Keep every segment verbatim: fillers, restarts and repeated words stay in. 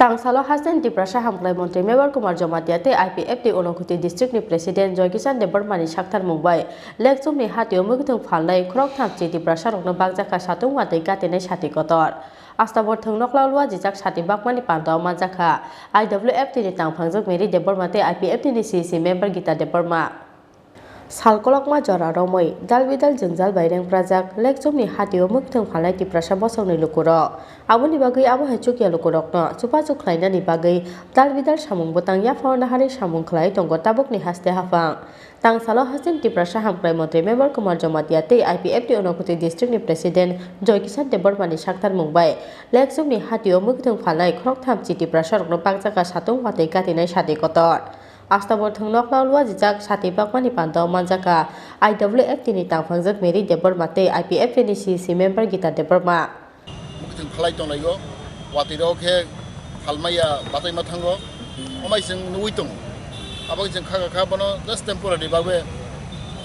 Tangsalo haste ni Tiprasa hamkrai montri Mebar Kumar Jamatia tei I P F T Unakoti district ni president Joy Kishan Debbarma ni sakthar mung bai Lekchum ni hati o mwkhwtwng phalnai khoroktham chi Tiprasa rokno bakjakha satung watwi katinai sati kotor. Astabor thwng nokla lua jijak sati bakmani panta o manjakha I W F T ni tangphangjak Mary Debbarma tei I P F T ni C C member Gita Debbarma. Sal kolokma jora romwi, dal bidal jwngjal bai rengprajak Lekchum ni hati o mwkhwtwng phalnai Tiprasa bosongni lukurok. Aboni bagwi abo hai chukya lukurokno chubachu khlainani bagwi dal bidal samung bwtang yaphao naharwi samung khlai tongo tabukni haste haphang. Tangsalo haste ni Tiprasa hamkrai montri Mebar Kumar Jamatia tei I P F T Unakoti district ni president Joy Kishan Debbarma ni sakthar mung bai Lekchum ni hati o mwkhwtwng phalnai khoroktham chi Tiprasa rokno bakjakha satung watwi katinai sati kotor. Astabor thwng nokla lua jijak sati bakmani panta o manjakha I W F T ni tangphangjak Mary Debbarma tei I P F T ni C C member Gita Debbarma. Mwkhwtwng phalai tonglaio, watwi rok khe phalmaya bachaima thango, omai chwng nugwi tongo. Abo chwng kha kha kha bono just temporary bagwi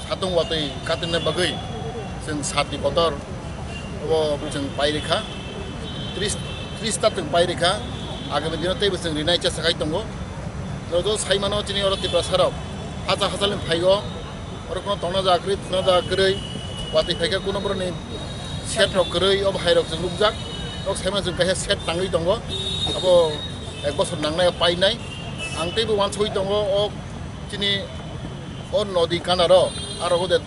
satung watwi katinna bagwi chwng sati kotor obo chwng pai rikha, tris, tris ta chwng pai rikha, agami dino teibo chwng rinai chesta khai tongo. Joto saimano chini oro Tiprasa rok hacha hacha leng phaigo, oro kono tongna jaga kwrwi, thuna jaga kwrwi, watwi phaikha kuno boroni set rok kwrwi, obo hai rok chwng nukjak, nok saimano chwng kaisa set tangwi tongo, abo ek bosor nangnai painai, ang teibo uansugwi tongo o chini o nodi kanaro, aro ode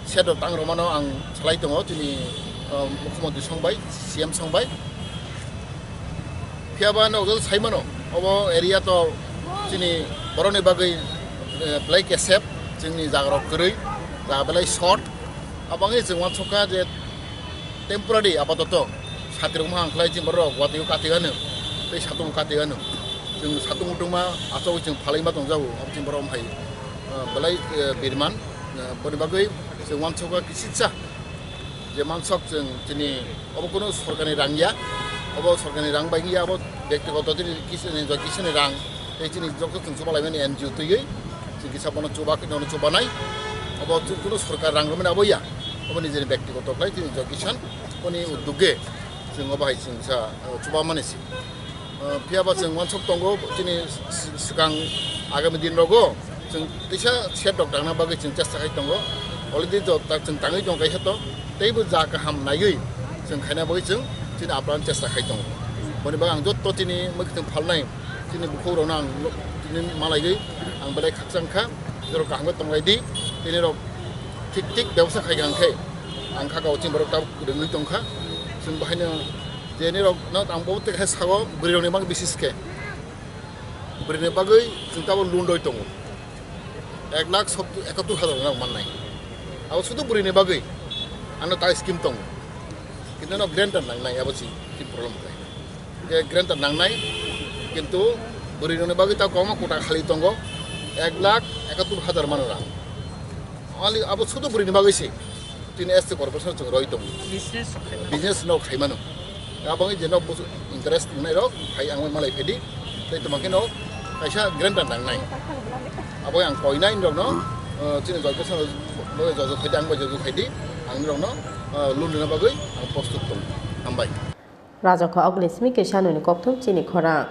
set rok tang rwmano ang salai tongo chini, uh, mukhyamantri song bai, C M song bai. Phiya ba nokjagwi sai mano, obo area to chini borokni bagwi, eh, belai kesep, chini jaga rok kwrwi, jaga belai short. Abo wngwi chwng uansukha je temporary apatoto sati rok mohang khlai chini borok watwi o kati gano, tei satung kati gano. Chwng satung mutungma achogwi chwng phalai ma tongjago, abo chini borok hai, eh, belai, eh, birman, eh, boni bagwi chwng uansukha kisisa. Je mansok chwng chini obo kunu sorkarni rang ya, obo sorkarni rang bai ya, obo bektigoto chini kisani, kisani rang, tei chini joto chwng chuba laimani N G O twiwi chwng kisa bono chuba khe nono chubanai, obo chwng kunu sorkar rang romani abo ya, obo nijeni bektigoto khlai chini Joy Kisan oni uddoge chwng obo hai chwng kisa, uh, chuba mani si. Uh, phiya ba chwng uansuk tongo, chini s-, s-, swkang agami din rogo chwng teisa set rok tangna bagwi chwng chesta khai tongo. Already to ta-, chwng tangwi tongo kaisa to, teibo ja kaham naiwi chwng khaina bagwi chwng chini apran chesta khai tongo. Boni bagwi ang jotto chini mwkhwtwng phalnai chini bukhuk rokno ang tini malaiwi ang belai khakchang kha, jorok kaham khe tonglai di, tini rok thik thik bebosta khai kha hwnkhe ang kha kao chini borok tabuk rwngwi tong kha, chwng bahaino. Je nirok no ang bo tei khe sago, bwrwi rokni bagwi bisis khe. Bwrwini bagwi chwng tabuk loan rwi tongo. Ek lakh sottur, ekattur hajar rok mannai. Abo sudu bwrwini bagwi. Ano ta scheme tongo. Kintu no guarantor nangnai abo si, si problem khlai. Je guarantor nangnai, kintu bwrwi rokni bagwi ta kwbangma kota khali tongo. Ek lakh ekattur hajar mano rang. Only abo sudu bwrwini bagwi se. Tini S T corporation chwng roi tongo. Business rok khai mano. Business no khai mano. Aboni je nok busu interest wngnai rok, phai ang malai phaidi. Tei toma khe no kaisa guarantor nangnai. Abo ang koinai rok no, uh, chini Joy Kisan rok, bo Joy Kisan khaidi, ang bo Joy Kisan khaidi, ang rok no, uh, loan rwna bagwi ang prostut tongo. Hambai. Rajakha Agni Simi Kisanuni kokthum chini khorang.